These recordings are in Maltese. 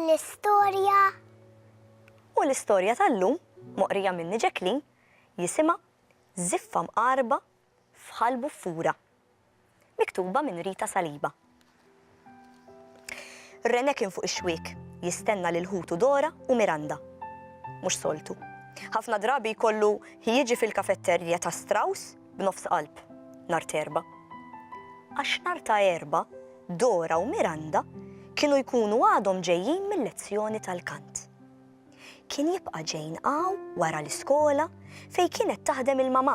Għall-istorja. U l-istorja tal-lum, moqrija minni Jacqueline, jisimha Żiffa mqarba f'Ħal Buffura. Miktuba minn Rita Saliba. René kien fuq ix-xwiek, jistenna lil ħutu Dora u Miranda. Mhux soltu. Ħafna drabi jkollu jiġi fil-kafetterja ta' Strauss b'nofs qalb, nhar t'Erbgħa. Għax nhar ta' Erbgħa, Dora u Miranda kienu jkunu għadhom ġejjin mil-lezzjoni tal-kant. Kien jibqa' Jane hawn wara l-iskola fejn kienet taħdem il-mamà.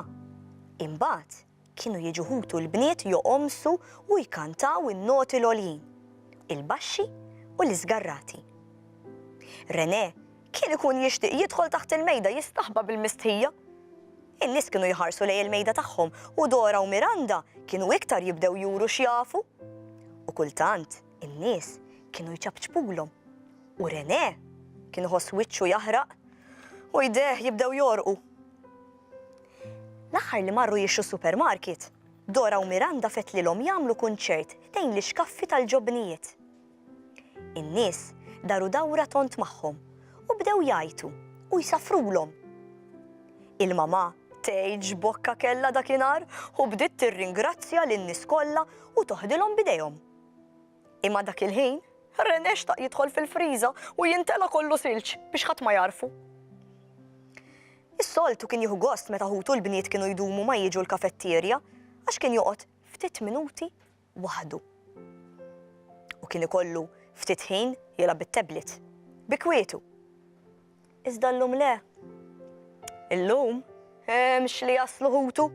Imbagħad kienu jiġu ħutu l-bniet joqomsu u jkantaw in-noti l-għoljin, il-baxxi u l-iżgarrati. René kien ikun jixtieq jidħol taħt il-mejda jistaħba bil-mistħija. In-nies kienu jħarsu lejn il-mejda tagħhom u Dora u Miranda kienu iktar jibdew juru x'jafu. U kultant in-nies kienu jċapċpulhom u René kien iħoss wiċċu jaħraq u jdejh jibdew jogħrqu. L-aħħar li marru jixtru supermarket, Dora u Miranda fetlilhom jagħmlu kunċert ħdejn l-ixkaffi tal-ġobnijiet. In-nies daru dawra tond magħhom u bdew jgħajtu u jsaffrulhom. Il-mamà tgħid x'bokka kellha dakinhar u bdiet tirringrazzja lin-nies kollha u toħdilhom b'idejhom. Imma dak il-ħin, René xtaq jidħol fil-friża u jintela' kollu silġ biex ħadd ma jagħrfu. Is-soltu kien jieħu gost meta ħutu l-bniet kienu jdumu ma jiġu l-kafetterja għax kien joqgħod ftit minuti waħdu. U kien ikollu ftit ħin jilgħab bit-tablet, bi kwietu. Iżda llum le. Illum hemmx li jaslu ħutu.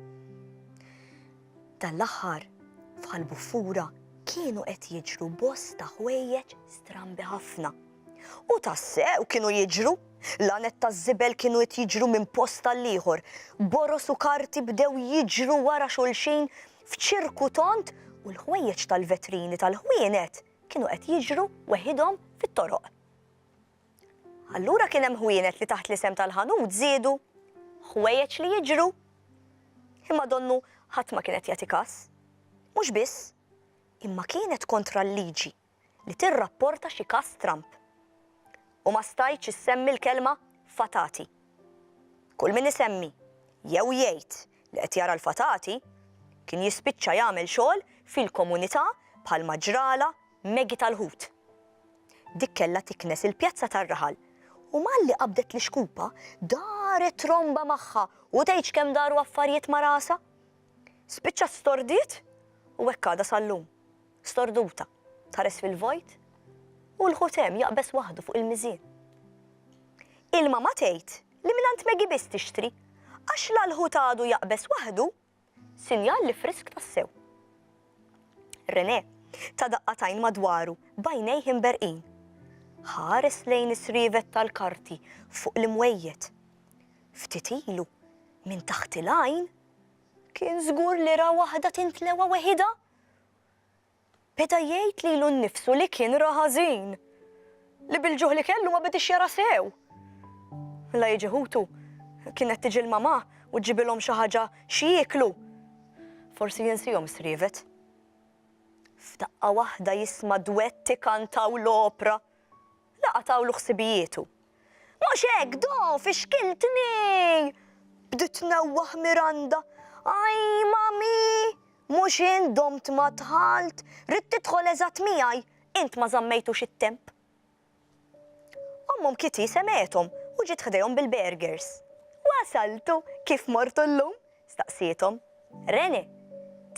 Dan l-aħħar f'Ħal Buffura kienu qed jiġru bosta ħwejjeġ strambi ħafna. U tassew kienu jiġru! L-għaned taż-żibel kienu qed jiġru minn post għall-ieħor. Boroż u karti bdew jiġru wara xulxin f'ċirku tond u l-ħwejjeġ tal-vetrini tal-ħwienet kienu qed jiġru weħidhom fit-toroq. Allura kien hemm ħwienet li taħt l-isem tal-ħanut żiedu ħwejjeġ li jiġru. Imma donnu ħadd ma kien qed jagħti kas. Mhux biss, imma kienet kontra l-liġi li tirrapporta xi każ stramb. U ma stajtx issemmi l-kelma fatati. Kull min isemmi jew jgħid li qed jara l-fatati kien jispiċċa jagħmel xogħol fil-komunità bħalma ġralha Maggie tal-ħut. Dik kellha tiknes il-pjazza tar-raħal u malli qabdet l-ixkupa daret tromba magħha u tgħidx kemm daru affarijiet ma' rasha. Spiċċat stordiet u hekk għadha sal-lum. Storduta, tħares fil-vojt u l-ħut hemm jaqbeż waħdu fuq il-miżien. Il-mama tgħid li mingħand Maggie biss tixtri għax la l-ħut għadu jaqbeż waħdu, sinjal li frisk tassew. René ta daqqa t'għajn madwaru b'għajnejh imberrqin. Ħares lejn is-srievet tal-karti fuq l-imwejjed. Ftit ilu, minn taħt il-għajn, kien żgur li ra waħda tintlewa weħidha. Beda jgħid lilu nnifsu li kien ra ħażin, li bil-ġuħ li kellu ma bediex jara sew. La jiġi ħutu, kienet tiġi l-mamà u ġġibilhom xi ħaġa x'jieklu. Forsi jinsihom srievet. F'daqqa waħda jisma' dwett ikantaw l-opra. La qatgħulu ħsibijietu. Mhux hekk, Do, fixkiltni! Bdiet tnewwaħ Miranda. Aj, mami! Mhux int domt ma dħalt, ridt tidħol eżatt miegħi, int ma żammejtux it-temp. Ommhom Kitty semgħethom u ġiet ħdejhom bil-burgers. Wasaltu, kif mortu llum? staqsiethom. Rene,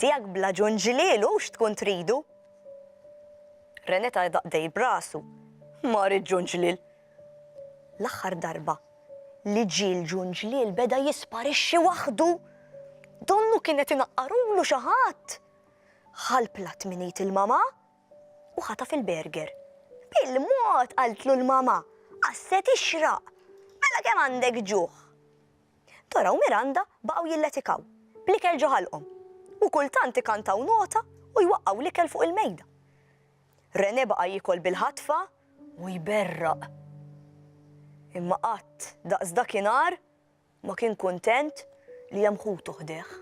tiegħek bla ġunġliel hux tkun tridu? Rene ta daqdej b'rasu. Ma rrid ġunġliel. L-aħħar darba li ġie l-ġunġliel beda jisparixxi waħdu. Donnu kien qed inaqqarulu xi ħadd. Ħa l-platt minn id il-mamà u ħataf il-burger. Bil-mod, qaltlu l-mamà, għax se tixraq. Mela kemm għandek ġuħ? Dora u Miranda baqgħu jilletikaw, bl-ikel ġo ħalqhom, u kultant ikantaw nota u jwaqqgħu l-ikel fuq il-mejda. René baqa' jiekol bil-ħatfa u jberraq. Imma qatt daqs dakinhar ma kien kuntent li hemm ħutu ħdejh.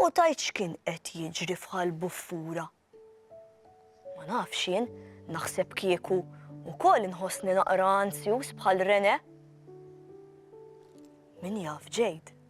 U tgħid x'kien qed jiġri f'Ħal Buffura? Ma nafx jien. Naħseb kieku wkoll inħossni naqra anzjuż bħal René. Min jaf Jade?